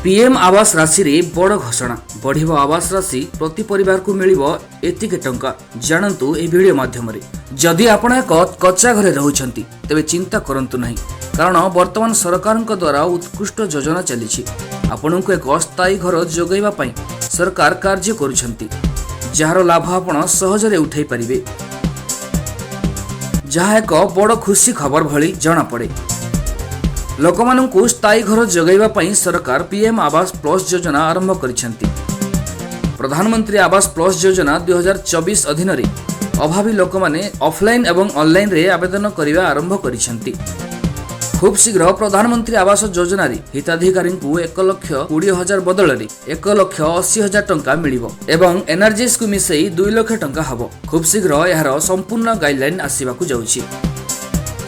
PM ଆବାସ ରାଶିରେ ବଡ଼ ଘୋଷଣା। ବଢ଼ିବ ଆବାସ ରାଶି, ପ୍ରତି ପରିବାରକୁ ମିଳିବ ଏତିକି ଟଙ୍କା। ଜାଣନ୍ତୁ ଏହି ଭିଡ଼ିଓ ମାଧ୍ୟମରେ। ଯଦି ଆପଣ ଏକ କଚ୍ଚା ଘରେ ରହୁଛନ୍ତି, ତେବେ ଚିନ୍ତା କରନ୍ତୁ ନାହିଁ, କାରଣ ବର୍ତ୍ତମାନ ସରକାରଙ୍କ ଦ୍ୱାରା ଉତ୍କୃଷ୍ଟ ଯୋଜନା ଚାଲିଛି। ଆପଣଙ୍କୁ ଏକ ସ୍ଥାୟୀ ଘର ଯୋଗାଇବା ପାଇଁ ସରକାର କାର୍ଯ୍ୟ କରୁଛନ୍ତି, ଯାହାର ଲାଭ ଆପଣ ସହଜରେ ଉଠାଇ ପାରିବେ, ଯାହା ଏକ ବଡ଼ ଖୁସି ଖବର ଭଳି ଜଣାପଡ଼େ। ଲୋକମାନଙ୍କୁ ସ୍ଥାୟୀ ଘର ଯୋଗାଇବା ପାଇଁ ସରକାର ପିଏମ୍ ଆବାସ ପ୍ଲସ୍ ଯୋଜନା ଆରମ୍ଭ କରିଛନ୍ତି। ପ୍ରଧାନମନ୍ତ୍ରୀ ଆବାସ ପ୍ଲସ୍ ଯୋଜନା 2024 ଅଧୀନରେ ଅଭାବୀ ଲୋକମାନେ ଅଫଲାଇନ୍ ଏବଂ ଅନଲାଇନରେ ଆବେଦନ କରିବା ଆରମ୍ଭ କରିଛନ୍ତି। ଖୁବ୍ ଶୀଘ୍ର ପ୍ରଧାନମନ୍ତ୍ରୀ ଆବାସ ଯୋଜନାରେ ହିତାଧିକାରୀଙ୍କୁ 1,20,000 ବଦଳରେ 1,80,000 ଟଙ୍କା ମିଳିବ ଏବଂ ଏନ୍ଆର୍ଜିଏସ୍କୁ ମିଶାଇ 2 ଲକ୍ଷ ଟଙ୍କା ହେବ। ଖୁବ୍ ଶୀଘ୍ର ଏହାର ସମ୍ପୂର୍ଣ୍ଣ ଗାଇଡଲାଇନ୍ ଆସିବାକୁ ଯାଉଛି।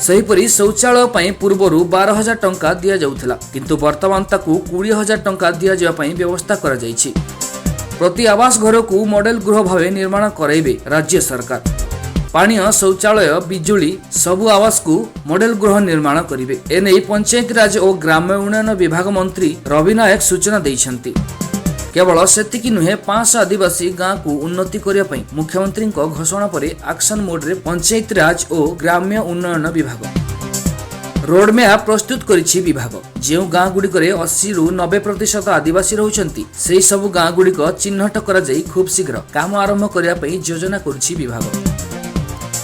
ସେହିପରି ଶୌଚାଳୟ ପାଇଁ ପୂର୍ବରୁ 12,000 ଟଙ୍କା ଦିଆଯାଉଥିଲା, କିନ୍ତୁ ବର୍ତ୍ତମାନ ତାକୁ 20,000 ଟଙ୍କା ଦିଆଯିବା ପାଇଁ ବ୍ୟବସ୍ଥା କରାଯାଇଛି। ପ୍ରତି ଆବାସ ଘରକୁ ମଡେଲ ଗୃହ ଭାବେ ନିର୍ମାଣ କରାଇବେ ରାଜ୍ୟ ସରକାର। ପାନୀୟ, ଶୌଚାଳୟ, ବିଜୁଳି ସବୁ ଆବାସକୁ ମଡେଲ ଗୃହ ନିର୍ମାଣ କରିବେ। ଏନେଇ ପଞ୍ଚାୟତିରାଜ ଓ ଗ୍ରାମ୍ୟ ଉନ୍ନୟନ ବିଭାଗ ମନ୍ତ୍ରୀ ରବି ନାୟକ ସୂଚନା ଦେଇଛନ୍ତି। କେବଳ ସେତିକି ନୁହେଁ, 500 ଆଦିବାସୀ ଗାଁକୁ ଉନ୍ନତି କରିବା ପାଇଁ ମୁଖ୍ୟମନ୍ତ୍ରୀଙ୍କ ଘୋଷଣା ପରେ ଆକ୍ସନ ମୋଡରେ ପଞ୍ଚାୟତିରାଜ ଓ ଗ୍ରାମ୍ୟ ଉନ୍ନୟନ ବିଭାଗ। ରୋଡମ୍ୟାପ୍ ପ୍ରସ୍ତୁତ କରିଛି ବିଭାଗ। ଯେଉଁ ଗାଁ ଗୁଡ଼ିକରେ 80ରୁ 90% ଆଦିବାସୀ ରହୁଛନ୍ତି, ସେହି ସବୁ ଗାଁ ଗୁଡ଼ିକ ଚିହ୍ନଟ କରାଯାଇ ଖୁବ୍ ଶୀଘ୍ର କାମ ଆରମ୍ଭ କରିବା ପାଇଁ ଯୋଜନା କରୁଛି ବିଭାଗ।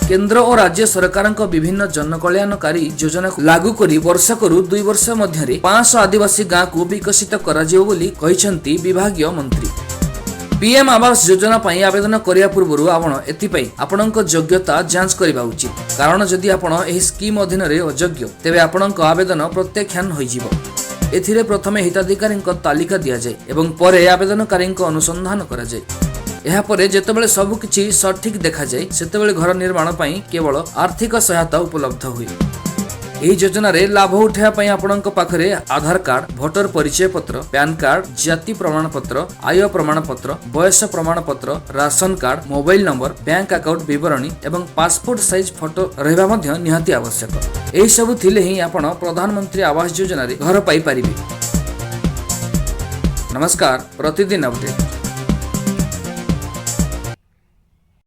କେନ୍ଦ୍ର ଓ ରାଜ୍ୟ ସରକାରଙ୍କ ବିଭିନ୍ନ ଜନକଲ୍ୟାଣକାରୀ ଯୋଜନାକୁ ଲାଗୁ କରି ବର୍ଷକରୁ 2 ବର୍ଷ ମଧ୍ୟରେ 500 ଆଦିବାସୀ ଗାଁକୁ ବିକଶିତ କରାଯିବ ବୋଲି କହିଛନ୍ତି ବିଭାଗୀୟ ମନ୍ତ୍ରୀ। ପିଏମ୍ ଆବାସ ଯୋଜନା ପାଇଁ ଆବେଦନ କରିବା ପୂର୍ବରୁ ଆପଣ ଏଥିପାଇଁ ଆପଣଙ୍କ ଯୋଗ୍ୟତା ଯାଞ୍ଚ କରିବା ଉଚିତ, କାରଣ ଯଦି ଆପଣ ଏହି ସ୍କିମ୍ ଅଧୀନରେ ଅଯୋଗ୍ୟ, ତେବେ ଆପଣଙ୍କ ଆବେଦନ ପ୍ରତ୍ୟାଖ୍ୟାନ ହୋଇଯିବ। ଏଥିରେ ପ୍ରଥମେ ହିତାଧିକାରୀଙ୍କ ତାଲିକା ଦିଆଯାଏ ଏବଂ ପରେ ଆବେଦନକାରୀଙ୍କ ଅନୁସନ୍ଧାନ କରାଯାଏ। ଏହାପରେ ଯେତେବେଳେ ସବୁକିଛି ସଠିକ୍ ଦେଖାଯାଏ, ସେତେବେଳେ ଘର ନିର୍ମାଣ ପାଇଁ କେବଳ ଆର୍ଥିକ ସହାୟତା ଉପଲବ୍ଧ ହୁଏ। ଏହି ଯୋଜନାରେ ଲାଭ ଉଠାଇବା ପାଇଁ ଆପଣଙ୍କ ପାଖରେ ଆଧାର କାର୍ଡ, ଭୋଟର ପରିଚୟ ପତ୍ର, ପ୍ୟାନ୍ କାର୍ଡ, ଜାତି ପ୍ରମାଣପତ୍ର, ଆୟ ପ୍ରମାଣପତ୍ର, ବୟସ ପ୍ରମାଣପତ୍ର, ration card, mobile number, bank account ବିବରଣୀ ଏବଂ ପାସପୋର୍ଟ ସାଇଜ୍ ଫଟୋ ରହିବା ମଧ୍ୟ ନିହାତି ଆବଶ୍ୟକ। ଏହିସବୁ ଥିଲେ ହିଁ ଆପଣ ପ୍ରଧାନମନ୍ତ୍ରୀ ଆବାସ ଯୋଜନାରେ ଘର ପାଇପାରିବେ। ନମସ୍କାର, ପ୍ରତିଦିନ ଅପଡେଟ୍।